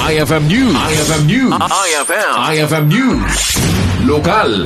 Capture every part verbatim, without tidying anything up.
I F M News. I F M News. I F M. I F M News. Lokal.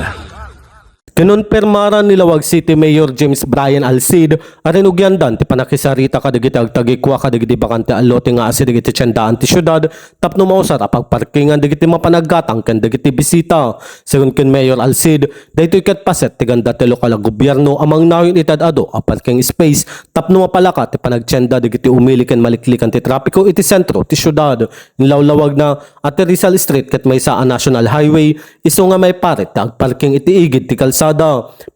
Kinonpirmaran ni Laoag City Mayor James Brian Alcid a rinugyandan ti pannakisarita kadagiti agtagikua kadagiti bakante a lote nga asideg iti tiendaan ti siudad tapno mausar a pagparkingan dagiti mapan-aggatang ken dagiti bisita. Segun ken Mayor Alcid, daytoy ket paset ti ganda ti lokal a gobierno a mangnayon iti ad-adu a parking space tapno mapalaka ti panagtienda dagiti umili ken maliklikan ti trapiko iti sentro ti siudad. Inlawlawagna a ti Rizal Street ket maysa a National Highway, isu nga maiparit ti agparking iti igid ti kalsada.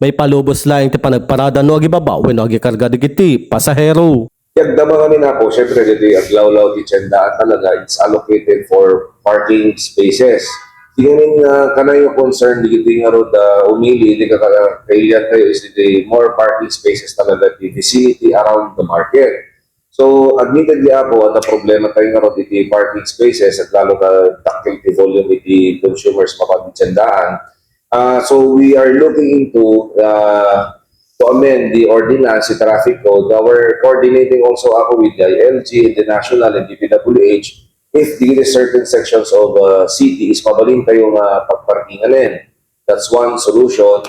Maipalubos laeng ti panagparada no agibaba wenno agikarga dagiti pasahero. Ti agdama ngamin, Apo, syempre, dagiti aglawlaw ti tiendaan talaga, it's allocated for parking spaces. Ti ngamin, ah, kanayo concern dagiti ngarud, ah, umili, ti kaka-, kailian tayo is the more parking spaces talaga ti vicinity around the market. So, admittedly, Apo, adda problema tayo ngarud iti parking spaces at lalo na dakkel ti volume iti consumers mapan ti tiendaan. Ah, so, we are looking into, ah, to amend the ordinance, the traffic code. Now, we're coordinating also, Apo, with the I L G and the national and the P W H if the certain sections of, ah, city is mabalin tayo nga pagparkinganen. That's one solution,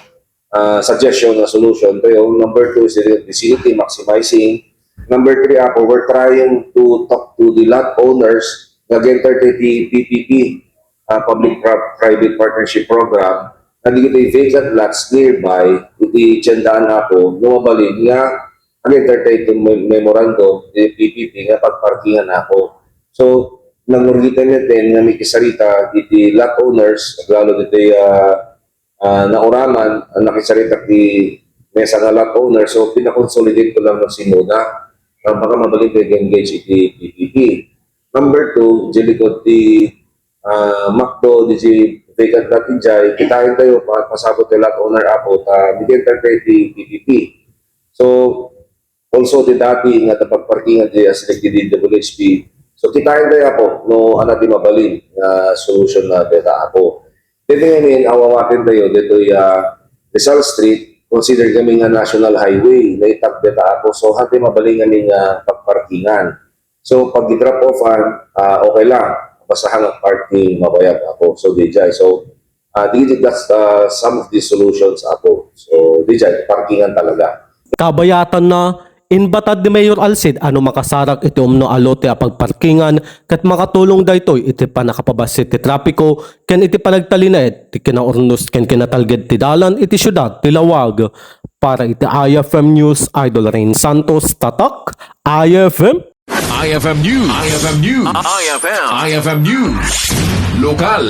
ah, suggestion nga solution tayo. Number two is the vicinity maximizing. Number three, Apo, we're trying to talk to the lot owners nga ag-enter ti P P P, ah, Public Pro-, Private Partnership Program, nga dagiti vacant lots nearby iti tiendaan, Apo, no mabalin nga ag-enter ti mem-, memorandum ti P P P nga pagparkingan, Apo. So, nangrugitan natin nga makisarita iti lot owners, lalo ditoy, ah, ah, nauraman, ang nakisarita ti mesa nga lot owner. So, pinakonsolidate ko lang ng sinuna. Ah, baka mabalin kayo engage iti P P P. Number two, jilikod ti, ah, McDo, di si vacant lot ijay, kitain tayo, pa-, pasabot ti lot owner, Apo, ta, bigyan tayo ti P P P. So, also, ti dati nga napagparkingan di as like di W H P. So, kitain tayo, Apo, no, ano ti mabalin nga solution na deta, Apo. Dito ngamin, awawatin tayo, dito ya Rizal Street, consider kami nga national highway, naitag deta, Apo. So, hati mabalin kami nga pagparkingan. So, pag i-drop off, ah, ah, okay lang. Basta hanggang parking, mabayad, Apo. So, di jay. So, ah, di, that's, ah, some of the solutions, Apo. So, di jay, parkingan talaga. Kabayatan na, inbatad ni Mayor Alcid a no makasarak iti umno a lote a pagparkingan ket makatulong daytoy iti pannakapabassit ti trapiko ken iti panagtalinaed ti kinaurnos ken kinatalged ti dalan iti siudad ti Laoag. Para iti I F M News, Idol Rain Santos, Tatak, I F M. I F M News. I F M News. I F M. I F M News. Lokal.